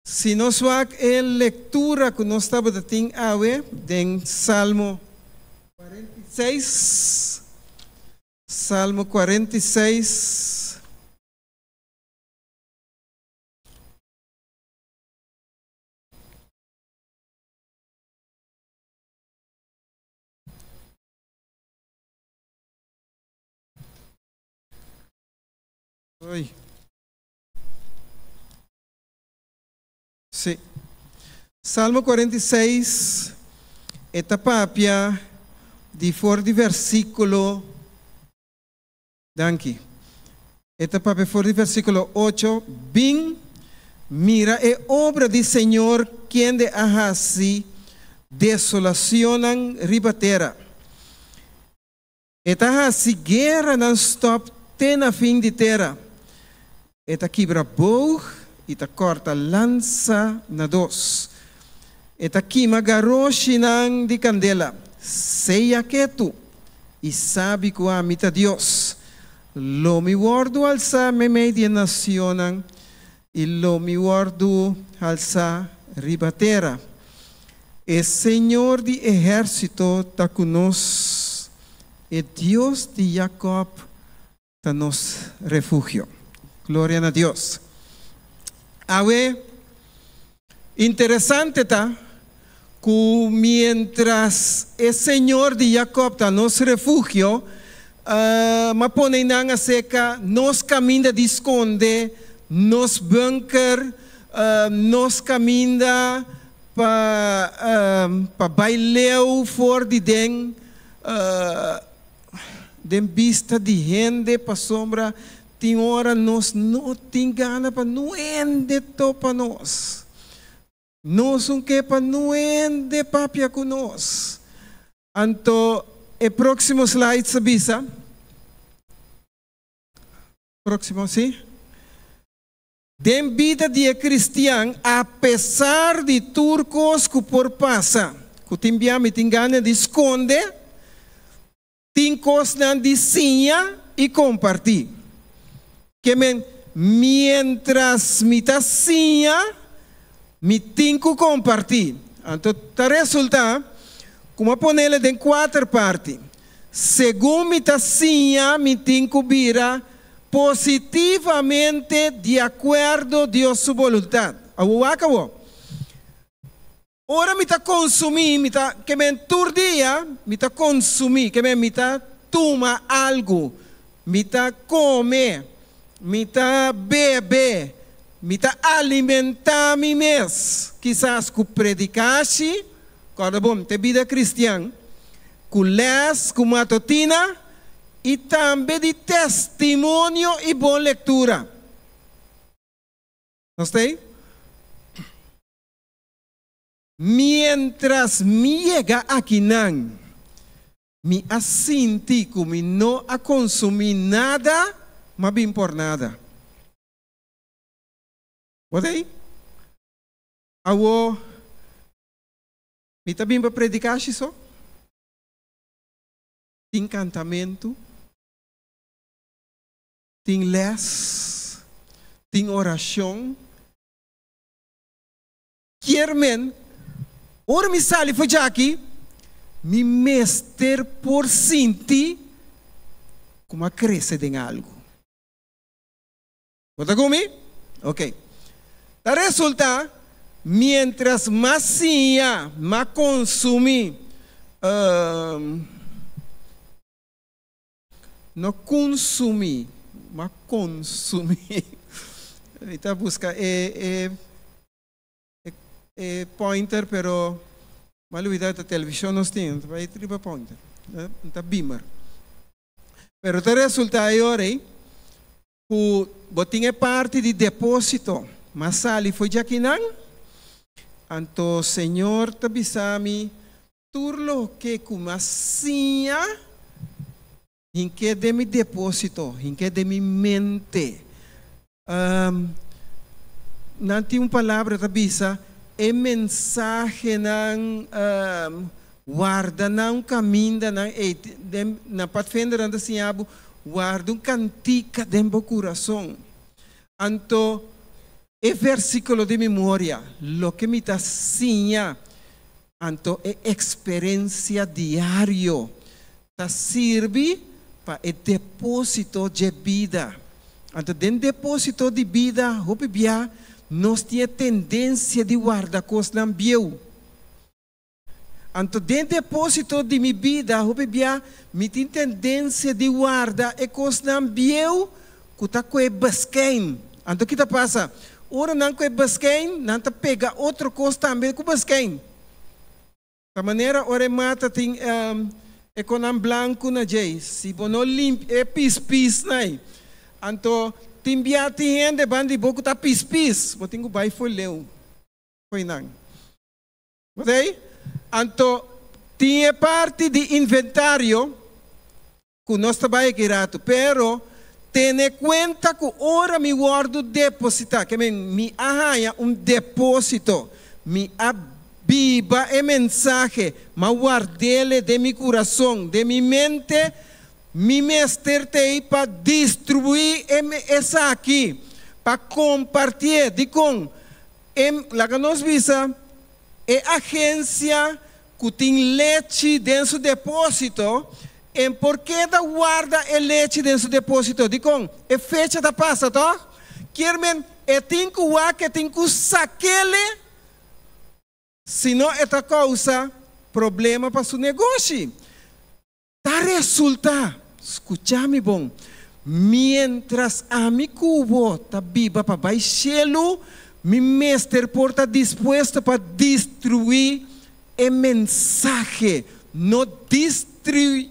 Si nos wak e lectura cu nos tabata tin awe den Salmo 46, Salmo 46, Oy. Sí. Salmo 46, e ta papia di for di versículo. Danki. E ta papia for di versículo 8. Bin, mira e obra di Señor, kende a hasi desolacionnan riba tera. E ta hasi gueranan stop te na fin di tera. E ta kibra boog i ta kòrta lansa na dos. E ta kima garoshinan di kandela. Sea ketu i sabi ku ami ta Dios. Lo mi wòrdu alsá meimei di e nacionnan i lo mi wòrdu halsá riba tera. E Señor di ehérsito ta ku nos, e Dios di Jakòb ta nos refugio. Gloria na Dios. Awe, interesante ta ku miéntras e Señor di Jakòb ta nos refugio, m'a pone nan aserka nos kaminda di skonde, nos bunker, nos kaminda pa pa bai leu for di den den bista di hende, pasobra tin ora nos no tin gana pa nuende topa nos. Nos un ke pa nuende papia ku nos. Anto e próksimo slide sa bisa, próksimo si. Den bida di e kristian, apesar di tur kos ku por pasa, ku tin bia mi tin gana di skonde, tin kosnan di siña i kompartí. Ke men, miéntras mi ta siña, mi tin ku kompartí. Anto ta resultá ku mi a ponele den kuater parti. Segun mi ta siña, mi tin ku bira positivamente di akuerdo Dios su boluntat. Awor wak awor. Ora mi ta konsumí, mi ta, ke men tur dia mi ta konsumí, ke men mi ta tuma algu, mi ta kome, mi ta bebe, mi ta alimentá mi mes, kisas ku predikashi, kòrda bon, ta e bida kristian, ku lès, ku matotina, i tambe di testimonio i bon lektura. Nos ta ei? Miéntras mi yega akinan, mi a sinti ku mi no a konsumí nada, m'a bin por nada. Bo ta ei? Awor, mi ta bin pa prediká shi so? Tin kantamentu, tin lès, tin orashon. Kier men, ora mi sali for djaki, mi mester por sinti ku mi a krese den algu. Bo ta ku mi? Ok. Ta resulta, mientras mas siña, mas consumi, no cunsumi, mas consumi. Mi ta busca e, e, e, e pointer, pero m'a lubida ta television nos tin, ta bai riba pointer, ta beamer. Pero ta resulta e ora ei ku bo tin e parti di depósito, m'a sali for djakinan, anto Señor ta bisa mi tur loke ku m'a siña, hink'é den mi depósito, hink'é den mi mente. Nan tin un palabra ta bisa, e mensahenan warda nan un kaminda nan ei den na Padvinder nan ta siña bo warda un kantika den bo kurason. Anto. E versíkulo di memoria, loke mi ta siña, anto e eksperensia diario ta sirbi pa e depósito dje bida. Anto den depósito di bida hopi bia nos tin e tendensia di warda kosnan bieu. Anto den depósito di mi bida hopi bia mi tin tendensia di warda e kosnan bieu ku ta kue beskein. Anto ki ta pasa? Ora nan kue beskein, nan ta pega otro kos tambe ku beskein. Ta manera ora e mata tin e konan blanku na djei, si bo no limpia e pis-pisnan ei, anto tin bia tin hende banda di bo ku ta pis-pis, bo tin ku bai for leu fo'i nan. Oké? Anto tin e parti di inventario ku nos ta bai aki ratu, pero tene kuenta ku ora mi wòrdu depositá, ke men mi a haña un depósito, mi a biba e mensahe, m'a ward'ele den mi kurason, den mi mente, mi mester t'ei pa distribuí esaki, pa kompartié. Dikon? E, laga nos bisa, e agensia ku tin lechi den su depósito, en por keda warda e lechi den su depósito. Dikon? E fecha ta pasa, tòg? Kier men, e tin ku wak, e tin ku sak'ele, sino e ta kousa problema pa su negoshi. Ta resultá, skuchá mi bon, miéntras ami ku bo ta biba pa bai shelu, mi mester por ta dispuesto pa destruí e mensahe, no distribuí,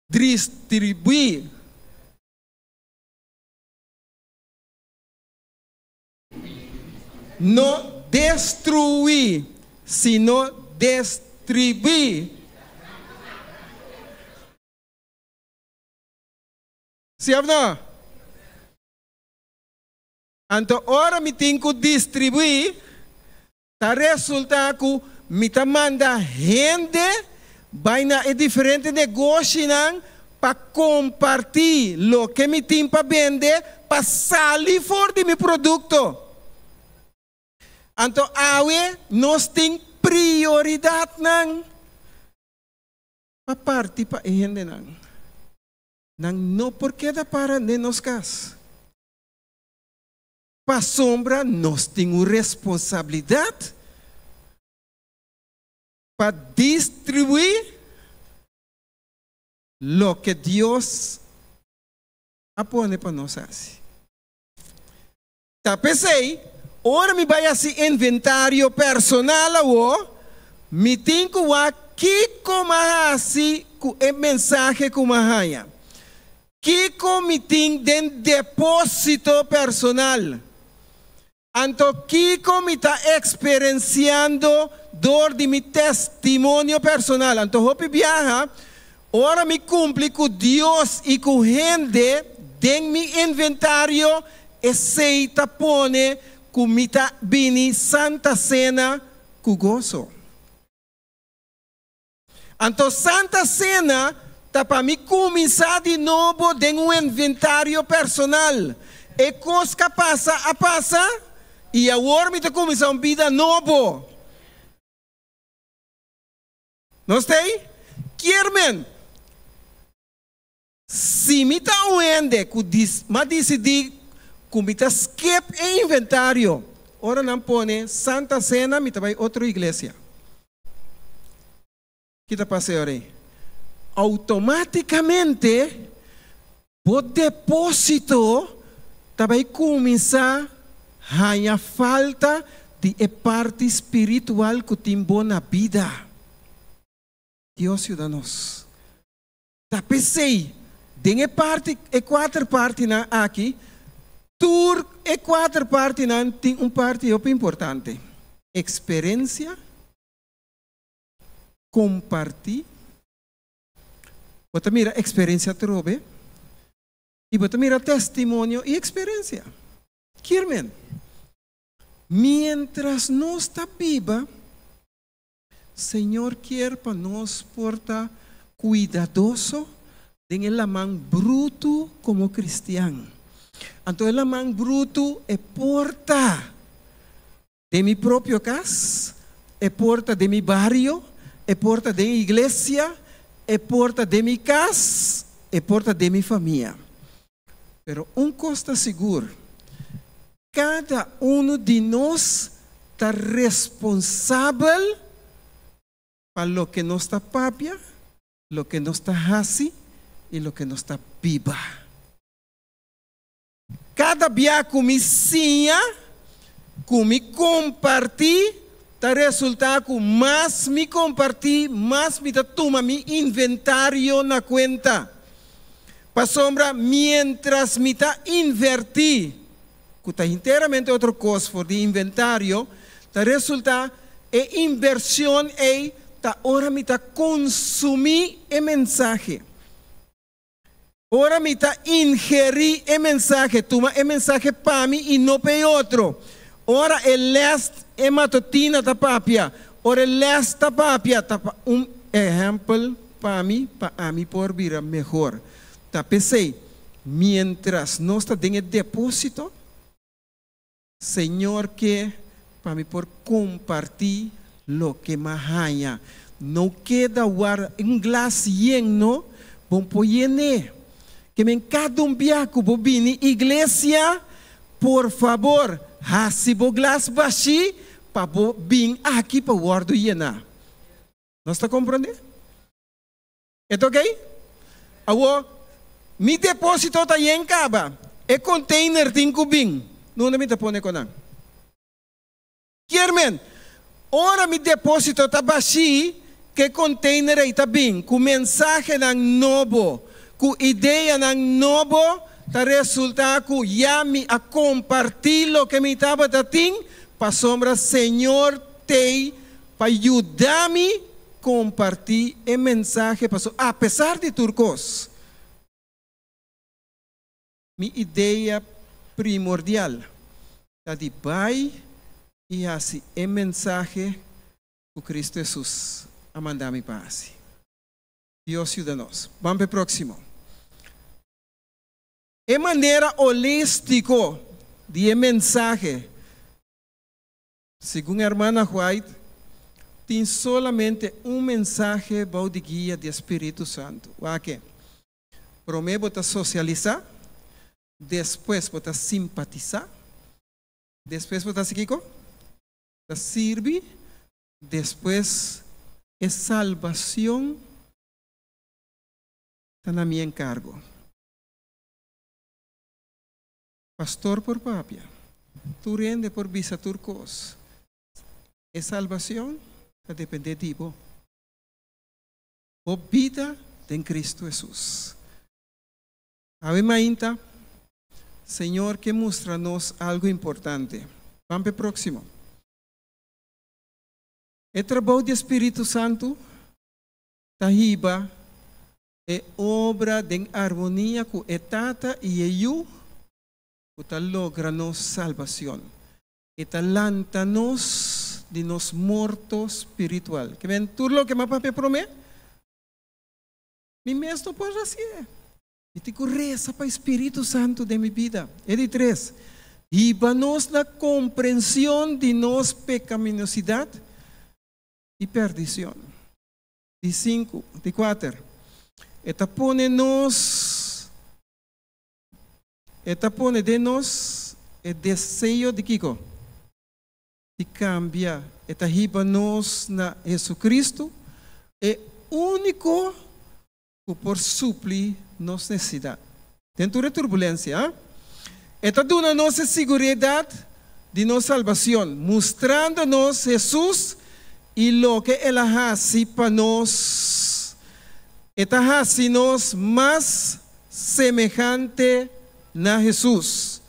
dristribuí. No destruí, sino destribuí. Sí of no? Anto ora mi tin ku distribuí, ta resultá ku mi ta manda hende bai na e diferente negoshinan pa kompartí loke mi tin pa bende pa sali for di mi produkto. Anto awe nos tin prioridatnan pa parti pa e hendenan. Nan no por keda para den nos kas. Pasobra nos tin un responsabilidat pa distribuí loke Dios a pone pa nos hasi. Ta p'esei, ora mi bai hasi inventario personal awor, mi tin ku wak kiko m'a hasi ku e mensahe ku m'a haña. Kiko mi tin den depósito personal? Anto kiko mi ta eksperensiando dor di mi testimonio personal? Anto hopi biaha, ora mi kumpli ku Dios i ku hende den mi inventario, esei ta pone ku mi ta bini Santa Sena ku goso. Anto Santa Sena ta pa mi kuminsá di nobo den un inventario personal. E kos k'a pasa a pasa i awor mi ta kuminsá un bida nobo. Nos ta ei? Kier men, si mi ta un hende ku m'a disidí ku mi ta skip e inventario, ora nan pone Santa Sena mi ta bai otro iglesia. Ki ta pasa e ora ei? Outomátikamente bo depósito ta bai kuminsá haña falta di e parti spiritual ku tin bo na bida. Dios yuda nos. Ta p'esei, den e parti, e kuater partinan aki, tur e kuater partinan tin un parti hopi importante, eksperensia, kompartí, bo ta mira eksperensia atrobe, i bo ta mira testimonio i eksperensia. Kiermen, miéntras nos ta biba, Señor kier pa nos por ta cuidadoso den e laman brutu como cristian. Anto e laman brutu e por ta den mi propio kas, e por ta den mi bario, e por ta den iglesia, e por ta den mi kas, e por ta den mi famia. Pero un kos ta sigur, kada unu di nos ta responsabel pa loke nos ta papia, loke nos ta hasi i loke nos ta biba. Kada bia ku mi siña, ku mi kompartí, ta resultá ku mas mi kompartí, mas mi ta tuma mi inventario na kuenta. Pasobra miéntras mi ta invertí, ku ta hinteramente otro kos for di inventario, ta resultá e invershon ei ta ora mi ta konsumí e mensahe. Ora mi ta ingerí e mensahe, tuma e mensahe pa mi i no pa e otro. Ora e lès e matutina ta papia, ora e lès ta papia, ta pa un ehèmpel pa mi, pa ami por bira mehor. Ta p'esei, miéntras nos ta den e depósito, Señor ke pa mi por kompartí loke m'a haña. No keda warda un glas yen no, bo por yen'é. Ke men kada un bia ku bo bini iglesia, por fabor hasi bo glas bashí pa bo bin aki pa wòrdu yená. Nos ta komprondé? E ta ok? Awor, mi deposito ta yen kaba. E container tin ku bin. Nunda mi ta pone ku nan? Kier men, ora mi deposito ta bashí, ku e container ei ta bin ku mensahenan nobo, ku ideanan nobo, ta resultá ku ya mi a kompartí loke mi tabata tin, pasobra Señor t'ei pa yuda mi kompartí e mensahe paso apesar di tur kos, mi idea primordial ta di bai i hasi e mensahe ku Kristu Hesus a manda mi pa hasi. Dios yuda nos. Ban p'e próksimo. E manera holístiko di e mensahe. Segun Hermana White, tin solamente un mensahe bou di guia di e Spiritu Santu. Wak-e. Promé bo ta sosialisá, despues bo ta simpatisá, despues bo ta hasi kiko? Ta sirbi, despues e salbacion ta na mi enkargo. Pastor por papia, tur hende por bisa tur kos. E salbacion ta depende di bo. Bo bida den Cristo Hesus. Awe mainta, Señor ke mustra nos algo importante. Ban p'e proximo. E trabou di e Spiritu Santu ta hiba E obra den armonia ku e Tata i e Yu ku ta logra nos salbacion. E ta lanta nos di nos morto spiritual. Ke men tur loke m'a papia promé, mi mes no por hacié. Mi tin ku resa pa e Spiritu Santu den mi bida. E di tres, hiba nos na comprension di nos pecaminosidad i perdicion. Di sinku, di kuater, e ta pone nos, e ta pone den nos e deseo di kiko? Di kambia. E ta hiba nos na Jesucristo, e úniko ku por supli nos nesesidat. Den tur e turbulensia, e ta duna nos e siguridat di nos salbacion, mustrando nos Jesus i loke el a haci pa nos. E ta haci nos mas semehante na Jesus.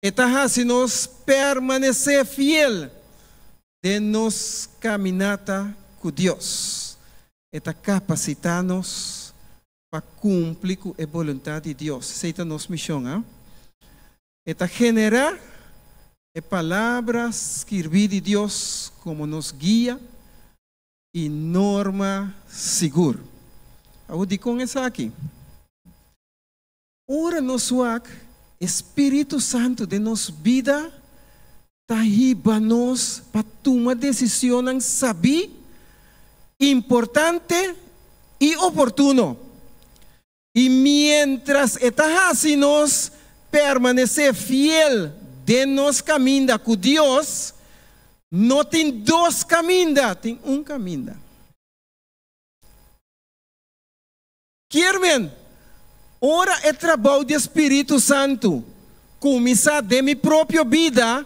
E ta haci nos permanece fiel den nos caminata cu Dios. E ta capacita nos pa cumpli cu e boluntad di Dios. Esey ta nos mision, ha? E ta generá e Palabra skirbí di Dios komo nos guia i norma sigur. Awor dikon esaki? Ora nos wak. E Spiritu Santu den nos bida ta hiba nos pa tuma desicionnan sabí, importante i oportuno. I miéntras e ta hasi nos permanesé fiel den nos kaminda ku Dios, no tin dos kaminda, tin un kaminda. Kier men, ora e trabou di e Spiritu Santu kuminsá den mi propio bida,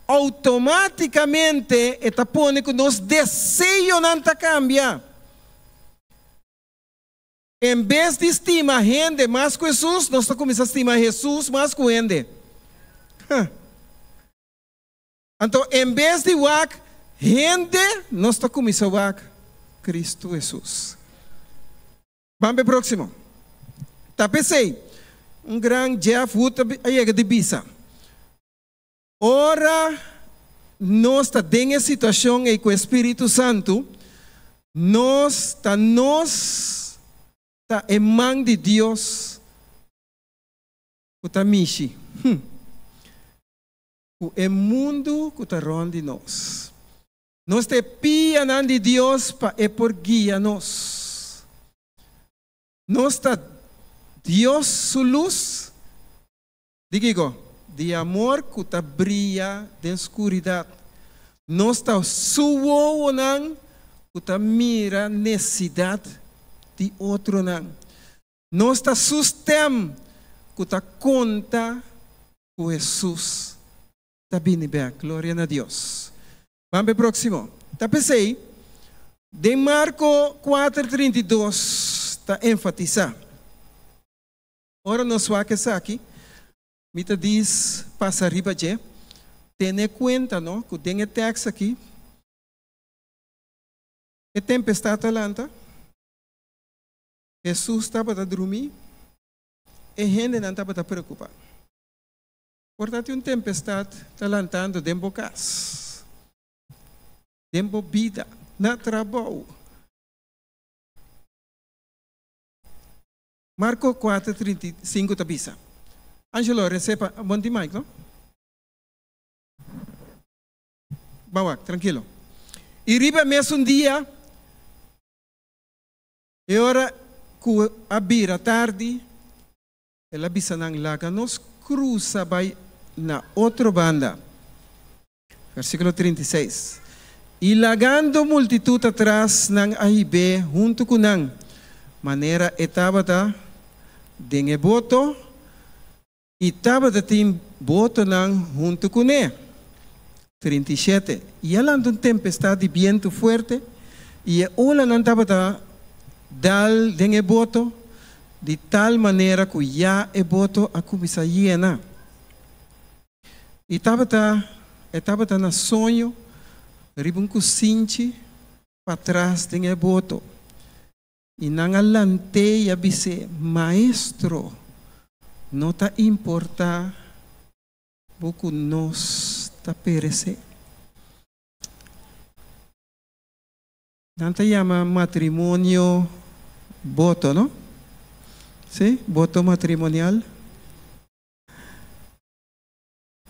outomátikamente e ta pone ku nos deseonan ta kambia. En bes di stima hende mas ku Hesus, nos ta kuminsá stima Hesus mas ku hende. Anto en bes di wak hende, nos ta kuminsá wak Kristu Hesus. Ban p'e próksimo. Ta p'esei, un gran Jeff Wood a yega di bisa, Ora nos ta den e situashon ei ku e Spiritu Santu, nos ta nos ta e man di Dios ku ta mishi ku e mundu ku ta rònt di nos. Nos ta e pianan di Dios pa e por guia nos. Nos ta Dios su lus. Di kiko? Di amor ku ta bria den skuridat. Nos ta su wowonan ku ta mira nesidat di otronan. Nos ta su stèm ku ta konta ku Hesus ta bini bèk. Gloria na Dios. Ban p'e próksimo. Ta p'esei, den Marko kuater 32 ta enfatisá. Ora nos wak esaki, mi ta dis pasa riba dje. Tene kuenta no ku den e tèks aki e tempestat a lanta, Hesus tabata drumí, e hendenan tabata preokupá. Por ta tin un tempestat ta lantando den bo kas, den bo bida, na trabou. Marko 4:35 ta bisa. Angelo, resepa, bon tin mic, no? Ban wak, trankilo. I riba e mesun dia, e ora ku a bira tardi, el a bisa nan, Laga nos krusa bai na otro banda. Versíkulo 36, I lagando multitut atras nan a hib'é huntu ku nan, manera e tabata den e boto, i tabata tin botonan huntu kuné. 37, I a lanta un tempestat di bientu fuerte, i e olanan tabata dal den e boto di tal manera ku ya e boto a kuminsá yena. I tabata, e tabata na soño riba un kusinchi patras den e boto. I nan a lant'é i a bis'é, Maestro, no ta importá bo ku nos ta peresé? Nan ta yama matrimonio boto, no? Sí, boto matrimonial.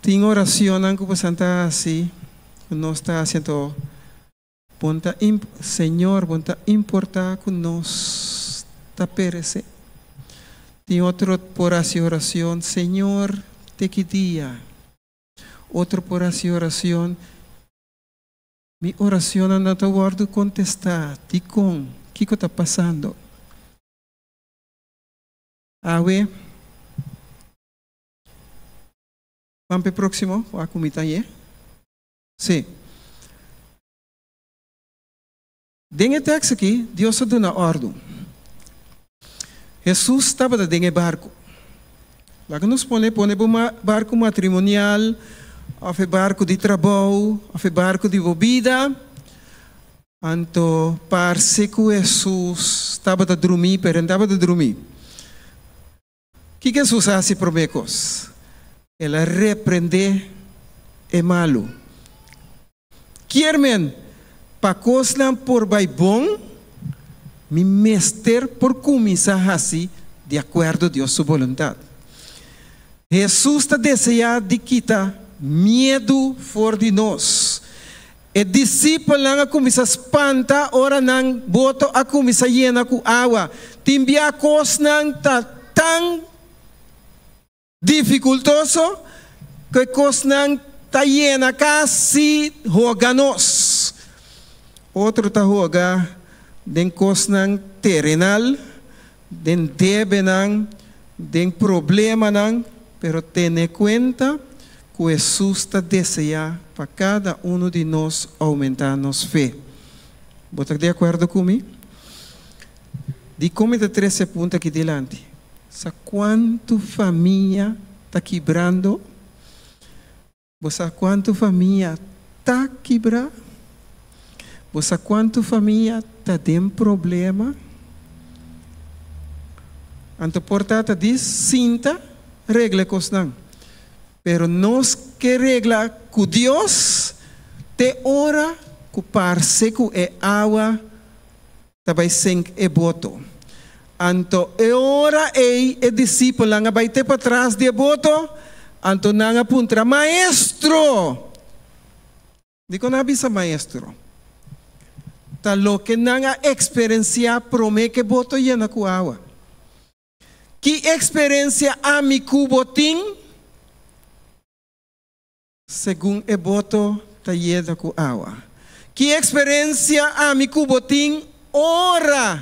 Tin oracionnan cu bosan ta haci, cu nos ta haci anto bon ta Señor bon ta importa cu nos ta perece. Tin otro por haci oracion, Señor te ki dia? Otro por haci oracion, mi oracionnan no ta wordo contesta, dicon? Kico ta pasando? Awe. Ban p'e próksimo, wak ku mi ta ye. Sí. Den e tèks aki, Dios a duna òrdu. Hesus tabata den e barku. Laga nos pone pone bo barku matrimonial, òf e barku di trabou, òf e barku di bo bida. Anto parse ku Hesus tabata drumí, pero e no tabata drumí. Kiko Hesus a hasi promé kos? El a reprendé e malu. Kier men, pa kosnan por bai bon, mi mester por kuminsá hasi di akuerdo Dios su boluntat. Hesus ta deseá di kita miedu for di nos. E disipelnan a kuminsá spanta ora nan boto a kuminsá yena ku awa. Tin bia kosnan ta tan difikultoso ku e kosnan ta yena kasi hoga nos. Otro ta hoga den kosnan terenal, den debenan, den problemanan, pero tene kuenta ku Hesus ta deseá pa kada unu di nos oumentá nos fe. Bo ta di akuerdo ku mi? Dikon mi ta trese e punto aki dilanti? Sa kuantu famia ta kibrando? Bo sa kuantu famia ta kibrá? Bo sa kuantu famia ta den problema? Anto por ta ta di sinta regla e kosnan. Pero nos ke regla ku Dios te ora ku parse ku e awa ta bai senk e boto. Anto e ora ei e disipelnan a bai te patras di e boto, anto nan a puntra, Maestro! Dikon nan a bisa Maestro? Ta loke nan a eksperensiá promé ku e boto yena ku awa. Ki eksperensia ami ku bo tin? Segun e boto ta yena ku awa. Ki eksperensia ami ku bo tin ora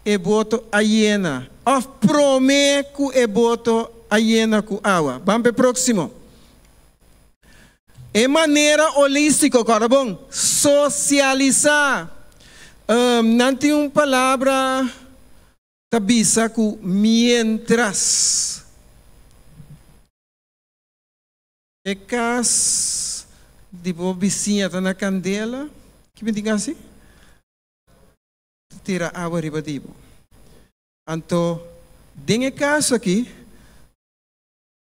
e boto a yena òf promé ku e boto a yena ku awa? Ban pa e próksimo. E manera holístiko, kòrda bon, sosialisá. Nan tin un palabra. Ta bisa ku miéntras. E kas di bo bisiña ta na kandela, ki mi tin ku hasi? Ta tira awa riba di bo. Anto, den e kaso aki,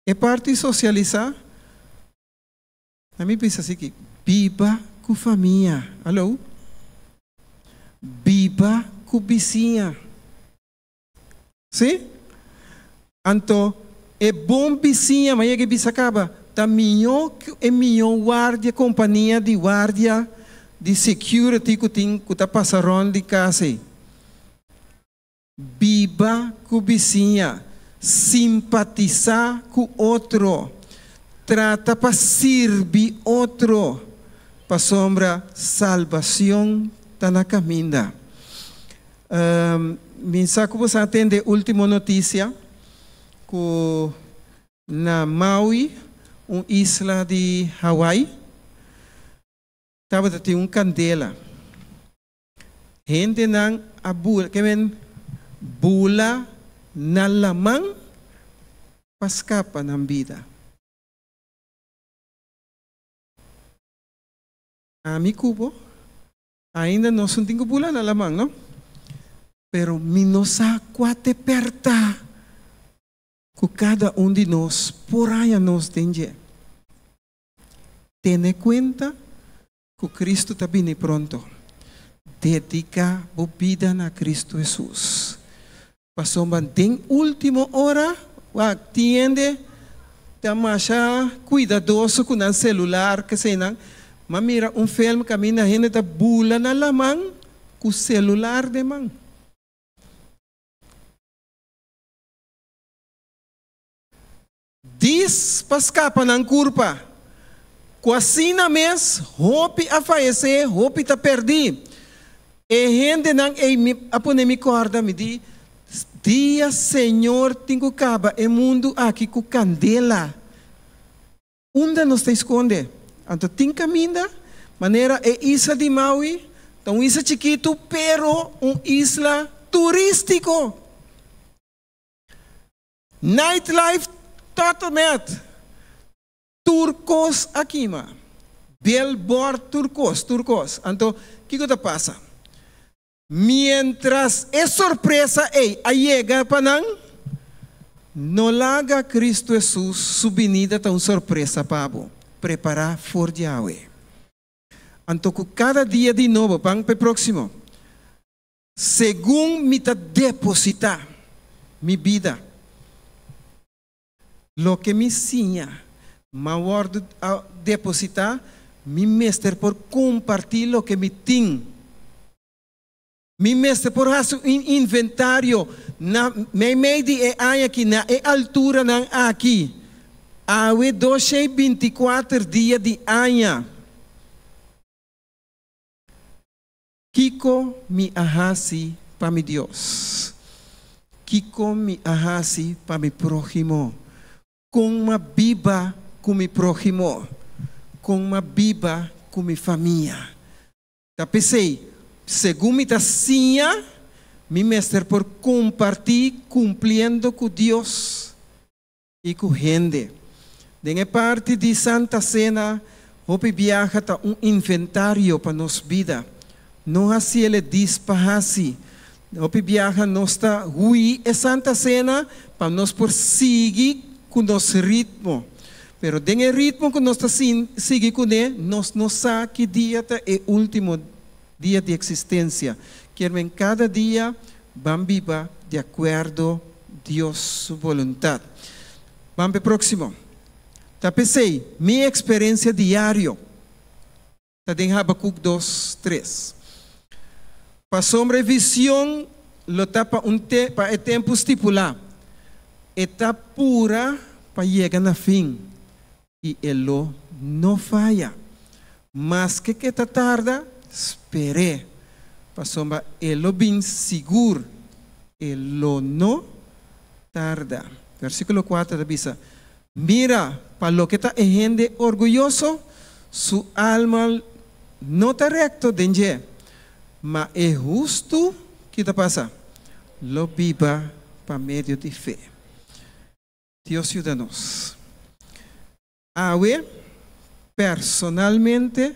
e parti sosialisá, na mi bisa asiki, biba ku famia. Aló? Biba ku bisiña. Sí? Anto, e bon bisiña, ma yega e bisa kaba, ta mihó ku e mihó guardia, kompania di guardia di security ku tin, ku ta pasa rònt di kas ei. Biba ku bisiña, simpatisá ku otro, trata pa sirbi otro, pasobra salbacion ta na kaminda. Mi sa ku boso a tende ultimo notisia ku na Maui, un isla di Hawaii, tabata tin un kandela. Hendenan a bula, ke men bula na laman pa skapa nan bida. Ami ku bo Ainda nos no tin ku bula na laman, no? Pero mi no sa kua te pèrtá ku kada un di nos por haña nos den dje. Tene kuenta ku Kristu ta bini pronto. Dediká bo bida na Kristu Hesus. Pasobra den último ora, wak, tin hende ta masha kuidadoso ku nan selular, keseinan. M'a mira un film kaminda hende ta bula na laman ku selular den man. Dis pa skapa nan kurpa. Ku asina mes hopi a fayesé, hopi ta pèrdí. E hendenan ei mi a pone mi kòrda, mi di, Dia Señor tin ku kaba e mundu aki ku kandela. Unda nos ta eskonde? Anto tin kaminda, manera e isla di Maui ta un isla chikitu pero un isla turístiko. Nightlife tot met. Tur kos a kima. Billboard tur kos, tur kos. Anto, kiko ta pasa? Mientras e sorpresa ei a yega pa nan, no laga Cristo Hesus su binida ta un sorpresa pa bo. Prepará for di awe. Anto ku kada dia di nobo, ban pa e próksimo. Segun mi ta depositá mi bida. Loke mi siña, m'a wòrdu a depositá, mi mester por kompartí loke mi tin. Mi mester por hasi un inventario na meimei di e aña aki, na e alturanan aki. Awe doshei binti kuater dia di aña. Kiko mi a hasi pa mi Dios? Kiko mi a hasi pa mi próhimo? Kon m'a biba ku mi próhimo? Kon m'a biba ku mi famia? Ta p'esei, segun mi ta siña, mi mester por kompartí kumpliendo ku Dios i ku hende. Den e parti di Santa Sena, hopi biaha ta un inventario pa nos bida. No hasiel e dis pa hasi. Hopi biaha nos ta hui e Santa Sena pa nos por sigui ku nos ritmo. Pero den e ritmo ku nos ta sigui kuné, nos no sa ki dia ta e último dia di eksistensia. Kier men kada dia ban biba di akuerdo Dios su boluntat. Ban p'e próksimo. Ta p'esei, mi eksperensia diario ta den Habakuk dos, tres. Pasobra e vision lo ta pa un te pa e tempu stipulá. E ta pura pa yega na fin, i e lo no faya. Maske ke ta tarda, sper'é, pasobra e lo bin sigur, e lo no tarda. Versíkulo kuater ta bisa, Mira, pa loke ta e hende orguyoso, su alma no ta rekto den dje, ma e hustu, ki ta pasa? Lo biba pa medio di fe. Dios yuda nos. Awe, personalmente,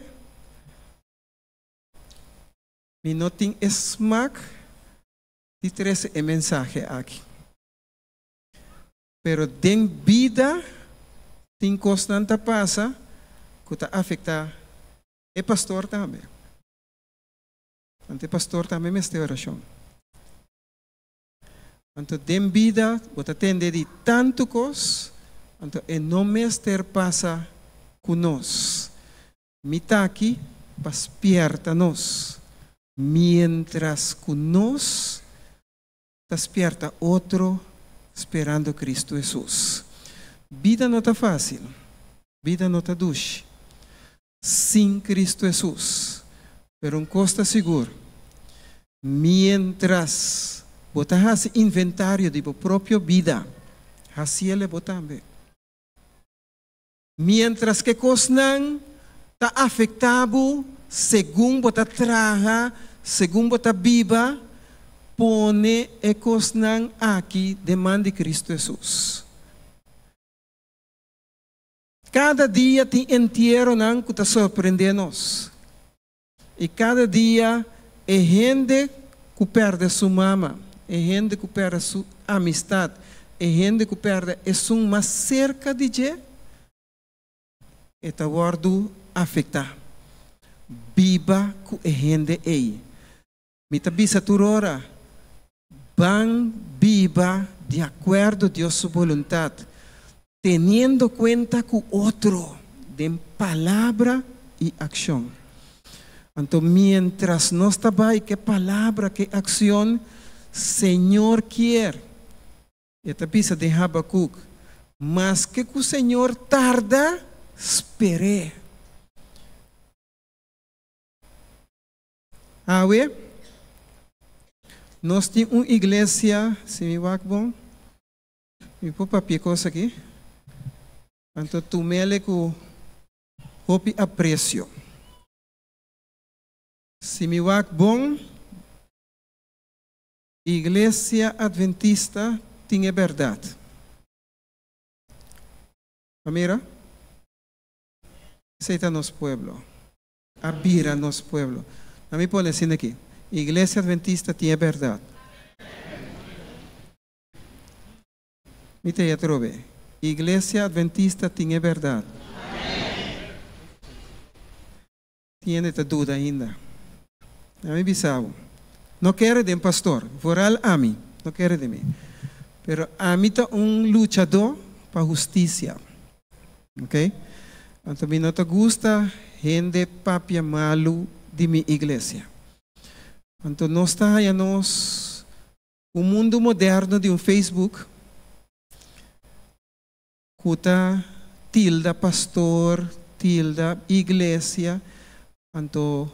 mi no tin e smak di trese e mensahe aki. Pero den bida tin kosnan ta pasa ku ta afektá e pastor tambe. Anto e pastor tambe mester orashon. Anto den bida bo ta tende di tantu kos, anto e no mester pasa ku nos. Mi ta aki pa spièrta nos, miéntras ku nos ta spièrta otro sperando Kristu Hesus. Bida no ta fásil, bida no ta dushi sin Kristu Hesus, pero un kos ta sigur, miéntras bo ta hasi inventario di bo propio bida, hasiel e bo tambe. Miéntras ku e kosnan ta afektá bo segun bo ta traha, segun bo ta biba, pone e kosnan aki den man di Kristu Hesus. Kada dia tin entieronan ku ta sorprendé nos. I kada dia e hende ku pèrdè su mama, e hende ku pèrdè su amistat, e hende ku pèrdè esun mas serka di dje, e ta wòrdu afektá. Biba ku e hende ei. Mi ta bisa tur ora, ban biba di akuerdo Dios su boluntat, teniendo kuenta ku otro den palabra i akshon. Anto mientras nos ta bai ku e palabra ku e akshon, Señor kier, e ta bisa den Habakuk, maske ku Señor tarda, sper'é. Awe, nos tin un iglesia, si mi wak bon, mi por papia kos aki, anto tumele ku hopi apresio. Si mi wak bon, Iglesia Adventista tin e bèrdat. A mira? Esei ta nos pueblo. A bira nos pueblo. Na mi pone asina aki, Iglesia Adventista tin e bèrdat. Mi ta atrobe. Iglesia Adventista tin e bèrdat. Tin hende ta duda ainda. Na mi bisa bo, no kere den pastor, vooral ami, no kere den mi. Pero ami ta un luchadó. pa hustisia. Ok? Anto mi no ta gusta hende papia malu di mi iglesia. Anto nos ta haya nos un mundu moderno di un Facebook ku ta tilda pastor, tilda iglesia, anto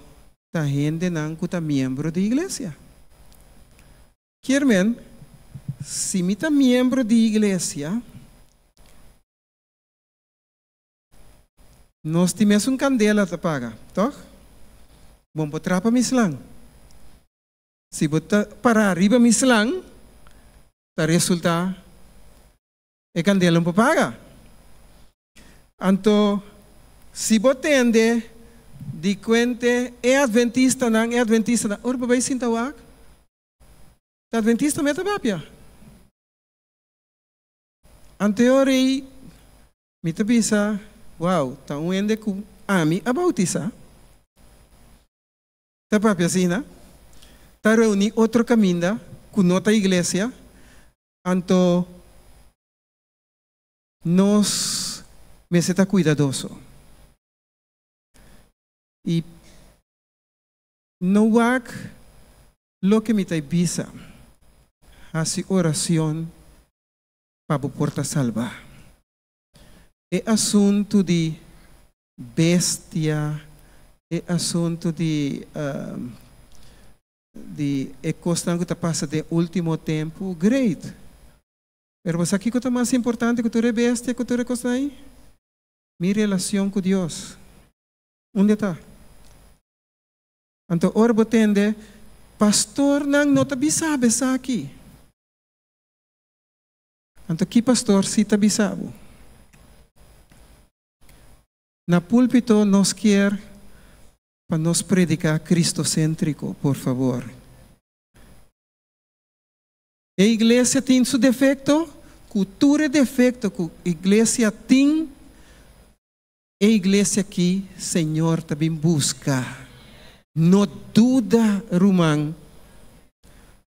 ta hendenan ku ta miembro di iglesia. Kier men, si mi ta miembro di iglesia, nos tin mesun kandela ta paga, tòg? Bon por trapa mi slan. Si bo ta pará riba mi slan, ta resultá e kandela no por paga. Anto, si bo tende di kuente e adventistanan, e adventistanan, ora bo bai sinta wak, ta adventista me ta papia. Anto e ora ei mi ta bisa, wow, ta un hende ku ami a bautisá ta papia asina, ta reuní otro kaminda ku no ta iglesia, anto nos mester ta kuidadoso i no wak loke mi ta bisa, hasi oracion pa bo por ta salba. E asuntu di bestia, e asuntu di di e kosnan ku ta pasa den ultimo tempu, great. Pero bo sa kiko ta mas importante ku tur e bestia, ku tur e kosnan ei? Mi relacion ku Dios. Unda ta? Anto ora bo tende, pastornan no ta bisa bo esaki. Anto ki pastor si ta bisa bo? Na pulpito nos kier pa nos predica Cristocentrico, por favor. E iglesia tin su defecto? Cu tur e defecto cu iglesia tin, e iglesia aki Señor ta bin busca. No duda, ruman.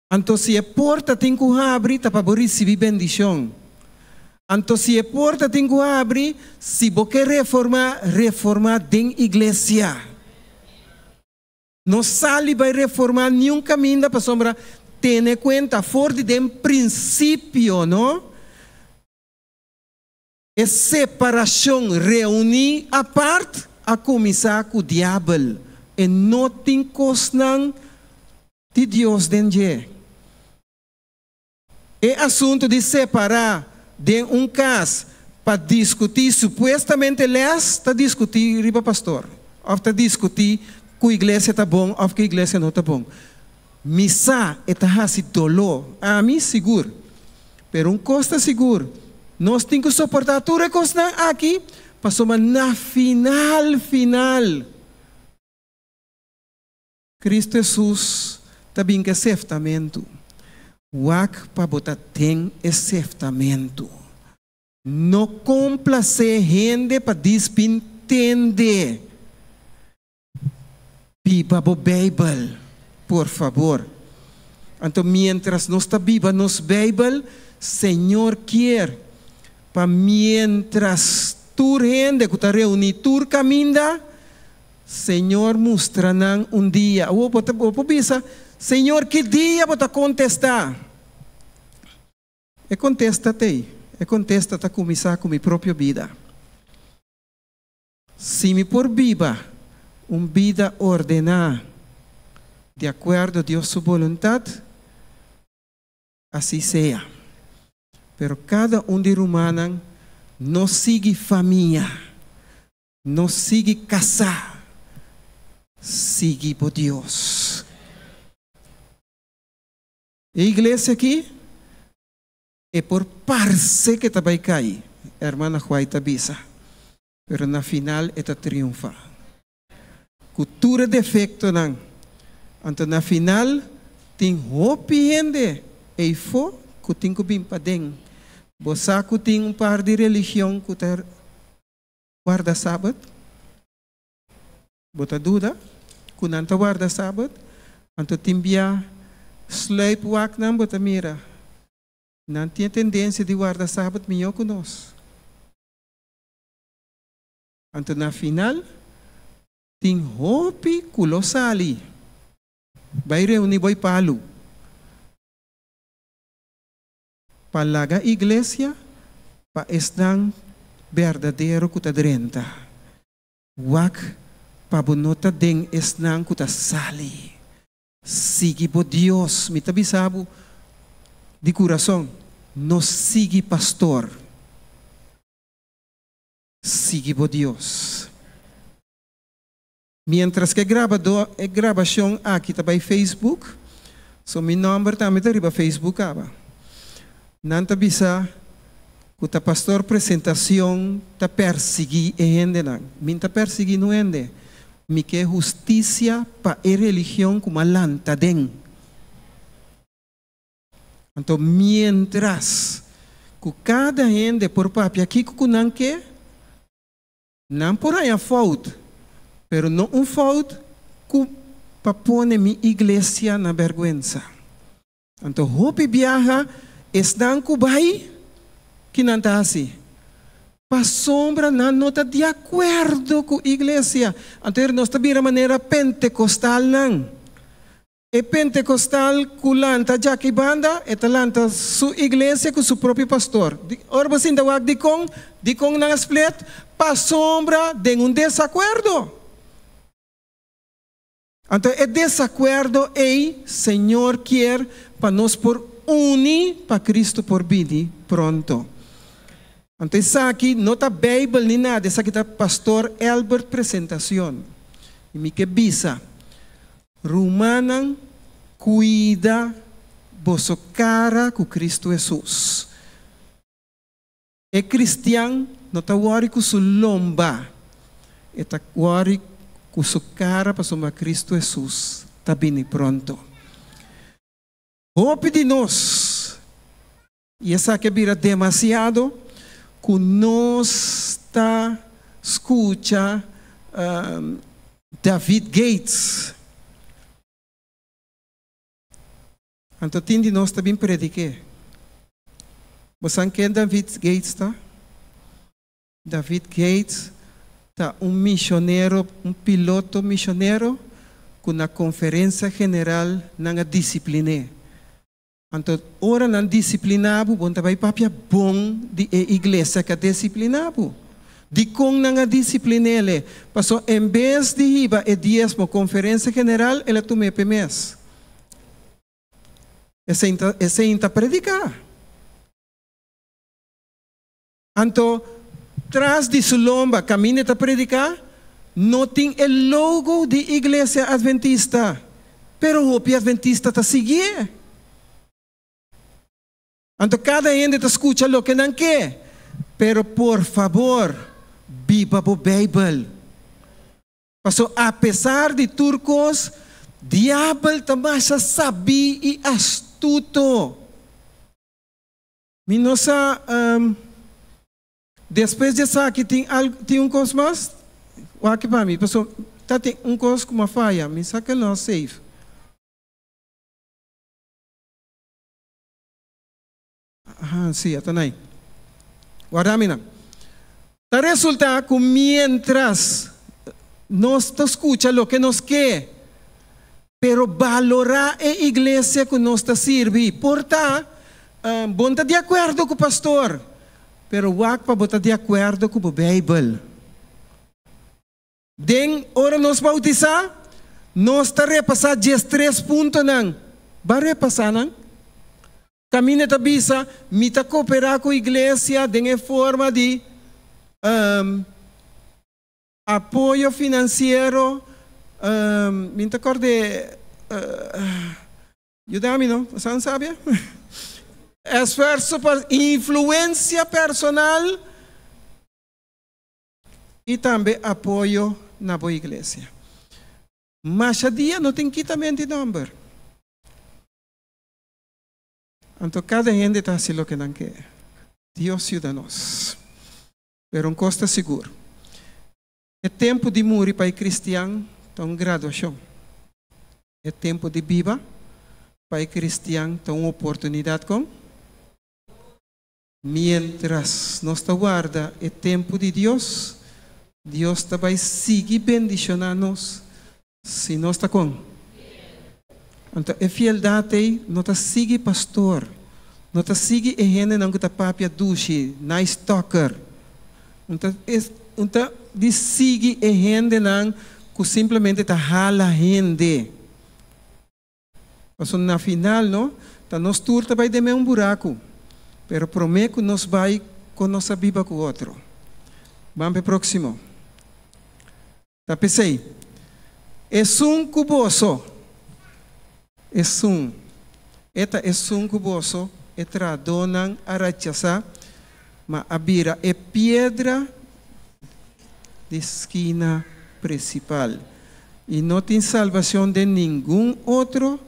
Anto si e porta tin cu habri ta pa bo ricibi bendicion. Anto si e porta tin cu habri, si bo ke reforma, reforma den iglesia. No sali bai reformá niun kaminda pasobra tene kuenta for di den prinsipio no e separashon reuní apart a kuminsá ku diabel e no tin kosnan di Dios den dje. E asuntu di separá den un kas pa diskutí supuestamente lès ta diskutí riba pastor òf ta diskutí ku iglesia ta bon òf ku iglesia no ta bon. Mi sa e ta hasi doló, ami sigur. Pero un kos ta sigur, nos tin ku soportá tur e kosnan aki pasobra na final final, Cristo Hesus ta bin ku e seftamentu. Wak pa bo ta den e seftamentu. No komplasé hende pa dispin tende. Biba bo Beibel, por fabor. Anto miéntras nos ta biba nos Beibel, Señor kier pa miéntras tur hende ku ta reuní tur kaminda, Señor mustra nan un dia. Awor bo ta bo por bisa, Señor ki dia bo ta kontestá? E kontesta t'ei. E kontesta ta kuminsá ku mi propio bida. Si mi por biba un bida ordená di akuerdo Dios su boluntat, Así sea. Pero kada un di rumannan no sigui famia, no sigui kasá, sigui bo Dios. E iglesia aki e por parse ke ta bai kai, hermana White ta bisa, pero na final e ta triunfa. Ku tur e defektonan. Anto na final tin hopi hende eifó ku tin ku bin paden. Bo sa ku tin un par di religion ku ta warda Sabat? Bo ta duda ku nan ta warda Sabat? Anto tin bia sluip wak nan bo ta mira. Nan tin e tendensia di warda Sabat mihó ku nos. Anto na final tin hopi ku lo sali bai reuní boi palu pa laga iglesia pa esnan berdadero ku ta drenta. Wak pa bo no ta den esnan ku ta sali. Sigui bo Dios. Mi ta bisa bo di kurason, no sigui pastor. Sigui bo Dios. Mientras ku e grabadó e grabashon aki ta bai Facebook, so mi nòmber tambe ta riba Facebook kaba. Nan ta bisa ku ta pastor Presentacion ta persiguí e hendenan. Mi n'ta persiguí nu hende. Mi ke hustisia pa e religion ku m'a lanta den. Anto mientras ku kada hende por papia kiko ku nan ke, Nan por haña fout, pero no un fout ku pa pone mi iglesia na bèrgwensa. Anto hopi biaha esnan ku bai, ki nan ta hasi? Pasobra nan no ta di akuerdo ku iglesia. Anto nos ta bira manera pentekostalnan. E pentekostal ku lanta djaki banda, e ta lanta su iglesia ku su propio pastor. Ora bo sinta wak dikon? Dikon nan a split? Pasobra den un desakuerdo. Anto e desakuerdo ei Señor kier pa nos por uni pa Cristo por bini pronto. Anto esaki no ta Bijbel ni nada, esaki ta Pastor Elbert presentacion. Y mi ke bisa. Rumannan, kuida boso kara ku Kristu Hesus. E kristian no ta wòri ku su lomba, e ta wòri ku su kara pasobra Kristu Hesus ta bini pronto. Hopi di nos, i esaki a bira demasiado, ku nos ta skucha David Gates. Anto tin di nos ta bin predik'é. Bo san ken David Gates ta? David Gates ta un misionero, un piloto misionero ku na konferensia general nan a disiplin'é. Anto ora nan disipliná bo, bo no ta bai papia bon di e iglesia ku a disipliná bo. Dikon nan a disiplin'é? Pasobra en bes di hiba e diesmo konferensia general, el a tum'é p'e mes. Esei ta, esei ta prediká. Anto, tras di su lomba kaminda e ta prediká, no tin e logo di Iglesia Adventista, pero hopi adventista ta siguié. Anto kada hende ta skucha loke nan ke, pero por fabor, biba bo Beibel. Paso apesar di tur kos, Diabel ta masha sabí i astuto. Mi no sa, despues di esaki tin al, tin un kos mas? Wak pa mi, paso ta tin un kos ku mi a faya, mi sa ke no a save. Aha, si, a ta nai. Warda mi nan. Ta resulta ku mientras nos ta skucha loke nos ke, pero balorá e iglesia ku nos ta sirbi. Por ta, bo no ta di akuerdo ku pastor, pero wak pa bo ta di akuerdo ku bo Beibel. Den ora nos bautisá, nos ta repasá diestres puntonan. Ba repasá nan. Kaminda ta bisa, Mi ta koperá ku iglesia den e forma di apoyo finansiero, mi no ta kòrd'é, yuda mi no, boso sabia? Esfuerso pa influensia personal i tambe apoyo na bo iglesia. Masha dia no tin kitament di nòmber. Anto kada hende ta hasi loke nan ke. Dios yuda nos. Pero un kos ta sigur, e tempu di muri pa e kristian ta un graduashon. E tempu di biba pa e kristian ta un oportunidat kon? Miéntras nos ta warda e tempu di Dios, Dios ta bai sigui bendishoná nos si nos ta kon. Anto e fieldat ei no ta sigui pastor, no ta sigui e hendenan ku ta papia dushi, nice talker. Un ta un ta di sigui e hendenan ku simplemente ta hala hende. Pasobra na final no, ta nos tur ta bai den meun buraku, pero promé ku nos bai kon nos a biba ku otro. Ban p'e próksimo. Ta p'esei, esun ku boso, esun, e ta esun ku boso, e trahadónan a rechasá, ma a bira e piedra di skina prinsipal. I no tin salbacion den ningun otro,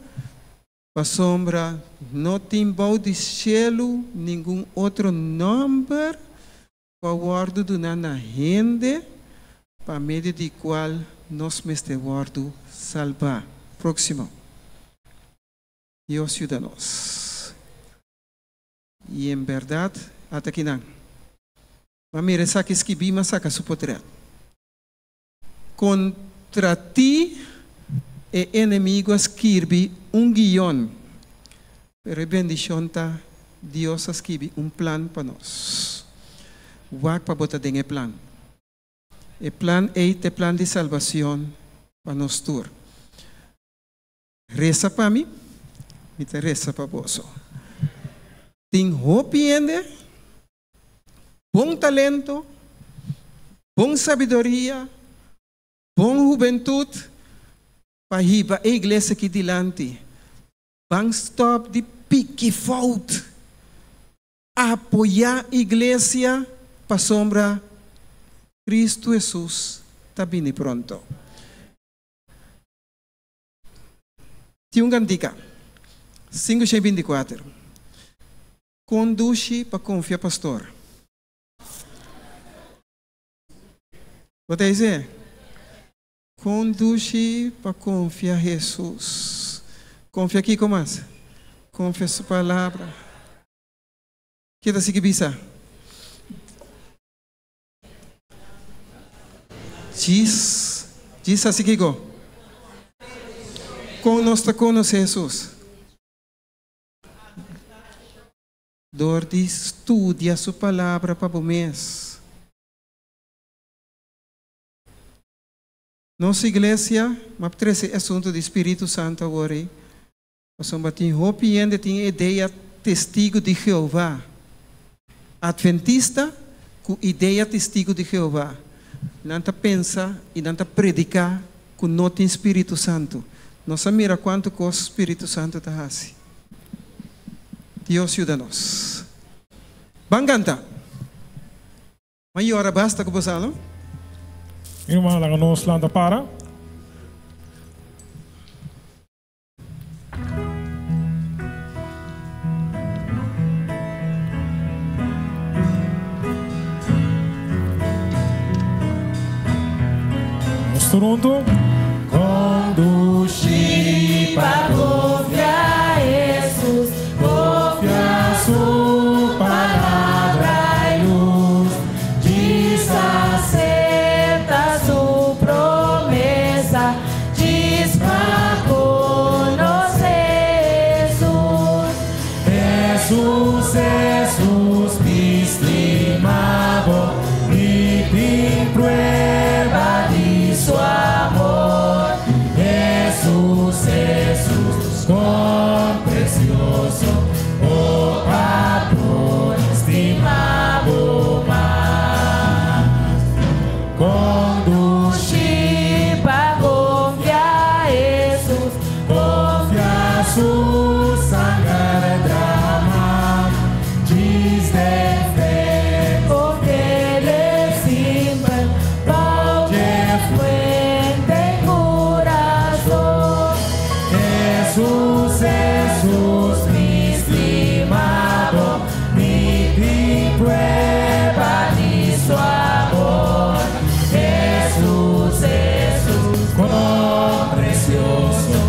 pasobra no tin bou di cielu ningun otro nomber cu a wordo duna na hende pa medio di cual nos mester wordo salba. Proximo. Dios yuda nos. I en berdad, ata kinan. M'a mira esaki skibí, m'a saca su potret. Kontra ti e enemigu a skirbi un guion, pero e bendishon ta Dios a skibi un plan pa nos. Wak pa bo ta den e plan. E plan ei ta e plan di salbacion pa nos tur. Resa pa mi, mi ta resa pa boso. Tin hopi hende, bon talento, bon sabiduria, bon hubentut pa hiba e iglesia aki dilanti. Ban stop di piki fout. Apoyá iglesia pasobra Cristo Hesus ta bini pronto. Tin un kantika, 524, Kon dushi pa konfia pastor. Bo ta hesé? Kon dushi pa konfia Hesus. Konfia kiko mas? Konfia su palabra. Ke ta sigui bisa? Djis, djis hasi kiko? Kon nos ta konosé Hesus? Dor di studia su palabra pa bo mes. Nos iglesia, m'a trese e asuntu di Spiritu Santu awor ei, pasobra tin hopi hende tin e idea Testigu di Jehová, Adventista ku idea Testigu di Jehová. Nan ta pensa i nan ta prediká ku no tin Spiritu Santu. Nos a mira kuantu kos Spiritu Santu ta hasi. Dios yuda nos. Ban kanta. M'a yora basta ku bo sa, no? Mi ruman, laga nos lanta para. Nos tur huntu. Conduci pa confia Jesus, confia su palabra y luz, djis acepta su promesa, djis pa conoce Jesus. Jesus, Jesus, mi stima bo, mi tin prueba di su amor. Jesus, Jesus, con precioso, oh pa por stima bo mas. Conduci pa confia Jesus, confia su sanger drama, djis den fe, confiele simpel, bou dje fuente curason. Jesus, Jesus, mi stima bo, mi tin prueba di su amor. Jesus, Jesus, con precioso,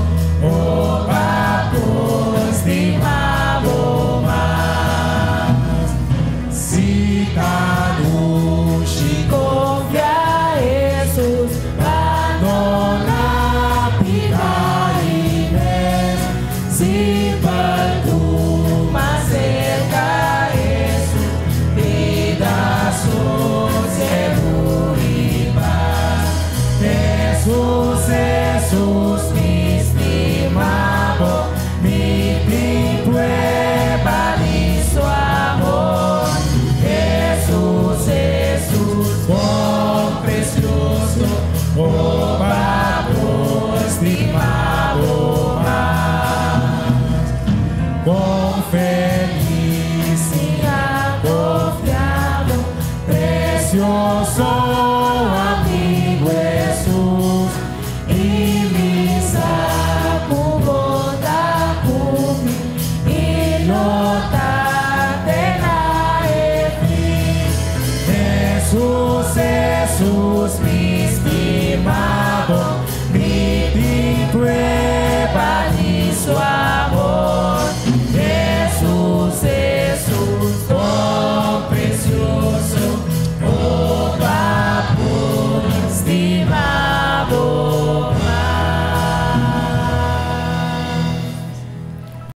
oh pa por stima bo mas. Si ta dushi confia. Jesus.